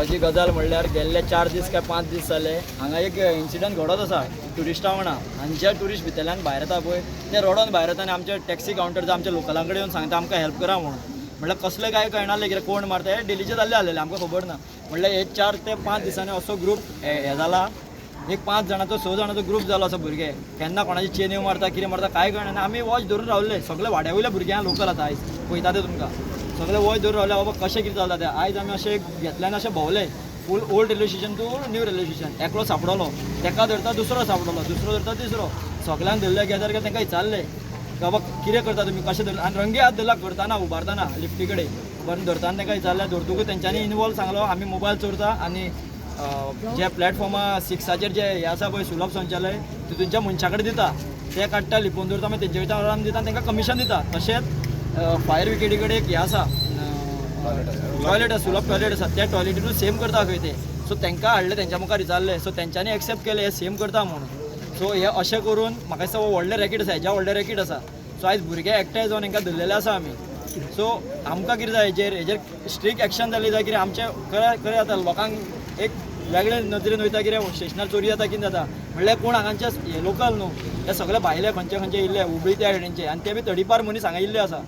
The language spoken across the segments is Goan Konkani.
सांगपाची गजाल म्हणल्यार गेल्ले 4 दीस काय 5 दीस जाले, हांगा एक इन्सिडंट घडत आसा ट्युरिस्टां वांगडा. आनी जे ट्युरिस्ट भितरल्यान भायर येता पळय, ते रडोन भायर येता आनी आमचे टॅक्सी कावंटर, आमच्या लोकलां कडेन येवन सांगता, आमकां हेल्प करा म्हणून. म्हणल्यार कसलें काय कळना कितें, कोण मारता. हे डेलीचे जाल्ले आसलेले, आमकां खबर ना. म्हणल्यार हे 4 ते 5 दिसांनी असो ग्रूप हे जाला. एक पांच जाणांचो, स जाणांचो ग्रूप जालो असो. भुरगे केन्ना कोणाची चेन्यो मारता, कितें मारता, कांय कळना. आनी आमी वॉच धरून रावले सगळे वाड्या वयल्या भुरग्यांक. लोकल आतां आयज पळयता ते तुमकां, सगळे वॉच धरून रावले, बाबा कशें कितें चलता तें. आयज आमी अशें घेतल्यान अशें भोंवले फूल old railway station to new railway station. एकलो सांपडलो, तेका धरता, दुसरो सांपडलो, दुसरो धरता, तिसरो, सगळ्यांक धरले. गेल्यार तांकां विचारले, बाबा कितें करता तुमी, कशें धरला? आनी रंगे हात धरला करतना, उबारतना, लिफ्टी कडेन उबारून धरतना तांकां विचारलें. धरतकूच तेंच्यांनी इनवॉल्व सांगलो, आमी मोबायल चोरता आनी जे प्लॅटफॉर्मा सिक्साचेर जे हे आसा पळय, सुलभ शौचालय, तितूनच्या मनशा कडेन दिता, ते काडटा, लिपोवन दवरता, मागीर तेंचे कडच्यान दिता आनी तांकां कमिशन दिता. तशेंच फायर ब्रिगेडी कडेन एक हें आसा, टॉयलेट आसा, सुलभ टॉयलेट आसा, त्या टॉयलेटीनूय सेम करता खंय ते. सो तांकां हाडले, तेंच्या मुखार विचारलें, सो तेंच्यांनी एक्सेप्ट केलें, हे सेम करता म्हणून. सो हे अशें करून म्हाका दिसता हो व्हडलें रॅकेट आसा, हेज्या व्हडलें रॅकेट आसा. सो आयज भुरगे एकठांय जावन हांकां धरलेले आसा आमी. सो आमकां कितें जाय, हेजेर स्ट्रीक एक्शन जाली जाय. कितें आमचें खरें खरें जाता, लोकांक एक वेगळे नदरेन वयता, कितें स्टेशनार चोरी जाता, कितें जाता म्हणल्यार. कोण हांगाचे हे लोकल न्हू, हे सगळे भायले, खंयचे खंयचे येयल्ले, हुबळी त्या सायडीनचे, आनी ते बी तडीपार मनीस हांगा येयल्ले आसा.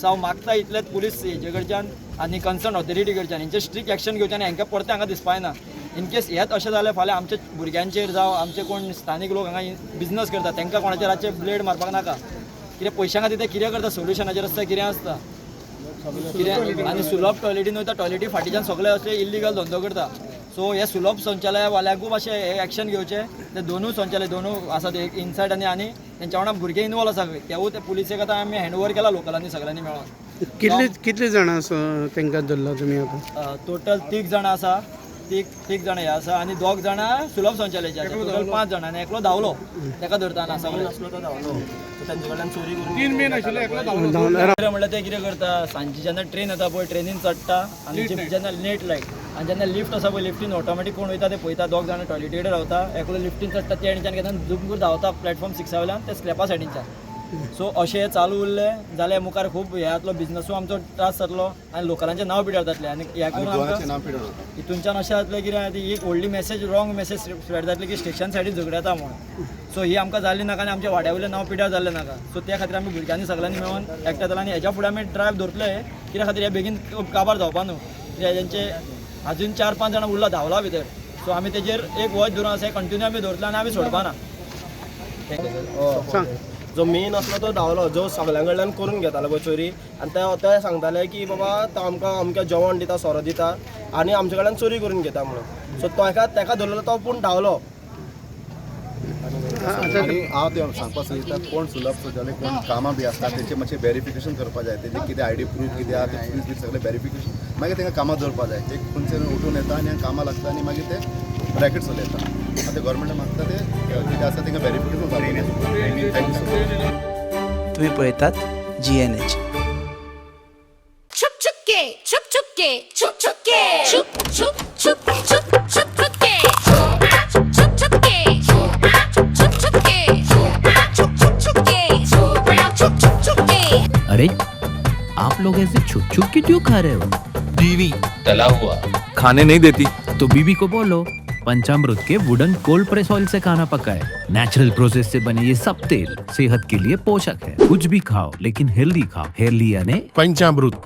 सो हांव मागता इतलेच, पुलीस हेजे कडच्यान आनी कन्सर्न ऑथॉरिटी कडच्यान हेंचे स्ट्रीक एक्शन घेवचें आनी हांकां परतें हांगा दिसपा जायना. इन केस हेच अशें जालें फाल्यां आमच्या भुरग्यांचेर जावं आमचे कोण स्थानीक लोक हांगा बिजनस करता, तांकां कोणाचेर रातचे ब्लेड मारपाक नाका. कितें पयशां खातीर ते कितें करता, सोल्युशनाचेर आसता, कितें आसता कितें. आनी सुलभ टॉयलेटीन वयता, टॉयलेटी फाटीच्यान सगळे अशे इल्लिगल धंदो करता. सो हे सुलभ शौचालयवाल्यांकूय मातशें हे एक्शन घेवचें. ते दोनूय शौचालय, दोनूय आसा ते, एक इनसायड आनी तेंच्या वांगडा भुरगे इनवॉल्व आसा खंय, तेवूय ते पुलिसेक आतां आमी हँड ओवर केला लोकलांनी सगळ्यांनी मेळोन. कितले कितले जाणां तांकां धरला तुमी आतां? टोटल तीग जाणां आसा. तीग जाणां हे आसा आनी दोग जाणां सुलभ शौचालयाचे आसा. टोटल पांच जाणां आनी एकलो धांवलो तेका धरतना सगळे. तीन मेन आशिल्ले, एकलो धांवलो. धांवलो. म्हणल्यार ते कितें करता, सांजची जेन्ना ट्रेन येता पळय, ट्रेनीन चडटा आनी जेन्ना लेट लायट आनी जेन्ना लिफ्ट आसा पळय, लिफ्टीन ऑटोमॅटीक कोण वयता ते पळयता. दोग जाणां टॉयलेटी कडेन रावता, एकलो लिफ्टीन चडटा, ते सायडीच्यान घेता, जुमकूर धांवता प्लॅटफॉर्म सिक्सा वयल्यान ते स्लॅपा सायडीनच्यान. सो अशें हें चालू उरलें जाल्यार मुखार खूब हे जातलो, बिजनसूय आमचो त्रास जातलो आनी लोकलांचें नांव पिड्यार जातलें. आनी हें करून आमकां हितूनच्यान अशें जातलें, कितें ती एक व्हडली मॅसेज, रॉंग मॅसेज स्प्रेड जातली की स्टेशन सायडीन झगडे जाता म्हणून. सो ही आमकां जाल्ली नाका आनी आमच्या वाड्या वयलें नांव पिड्यार जाल्लें नाका. सो त्या खातीर आमी भुरग्यांनी सगळ्यांनी मेळून एकठांय जाला आनी हेज्या फुडें आमी ड्रायव्ह दवरतले. कित्या खातीर हे बेगीन काबार जावपा न्हू, कित्याक तेंचे अजून चार पांच जाणां उरला, धांवला भितर. सो आमी तेजेर एक वॉच धरून आसा, कंटिन्यू आमी दवरतले आनी आमी सोडपा ना. सांग. जो मेन आसलो तो धांवलो, जो सगळ्यां कडल्यान करून घेतालो पळय चोरी. आनी ते ते सांगताले की बाबा तो आमकां अमकें जेवण दिता, सोरो दिता आनी आमचे कडल्यान चोरी करून घेता म्हणून. सो तो एका ताका धरलेलो, तो पूण धांवलो. आतां आनी हांव तें सांगपाक सोदता, कोण सुलभ शौचालय, कोण कामां बी आसता, तेंचें मातशें वेरिफिकेशन करपा जाय. तेजें कितें आयडी प्रूफ कितें आहा, ते पुलीस बी सगळें वेरिफिकेशन, मागीर तांकां कामां दवरपा जाय. ते खंयच्यान उठून येता आनी कामां लागता आनी मागीर ते रॅकेट चलयता. आतां गव्हर्मेंटा मागता, ते कितें आसा तांकां वेरिफिकेशन जावपाक. Thank you so much. तुम्ही पळयतात जीएनएच. छुप छुप के, छुप छुप के, छुप छुप के, छुप छुप छुप छुप छुप छुप के, छुप छुप छुप के, छुप छुप के, छुप छुप छुप के, छुप छुप छुप के. अरे, आप लोग ऐसे छुप छुप के क्यों खा रहे हो? बीवी तला हुआ खाने नहीं देती. तो बीवी को बोलो पंचामृत के वुडन कोल्ड प्रेस ऑयल से खाना पकाए. नेचुरल प्रोसेस से बने ये सब तेल सेहत के लिए पोषक है. कुछ भी खाओ, लेकिन हेल्दी खाओ. हेल्दी यानी पंचामृत.